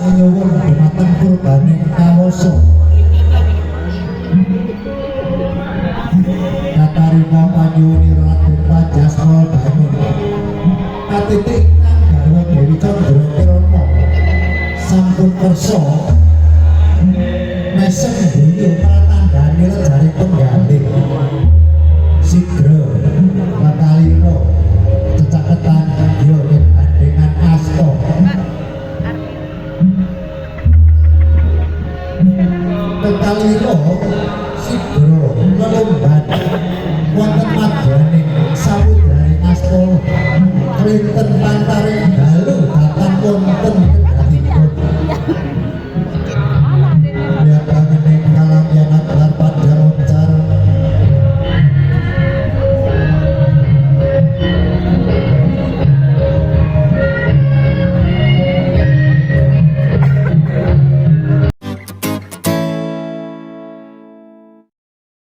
sami nyuwun dumateng purbaning kawasa. Katarima panyuwun Raden Pajasma Bangun. Katitik ingkang garwa Dewi Candra Kirana sampun kersa mesem guyu pratandhane lejaring penggalih. Sigra kekalira cecaketan ya ing gandhengan asta. Kekalira sigra lelumban wonten madyaning samudraning asta klinten pantaring.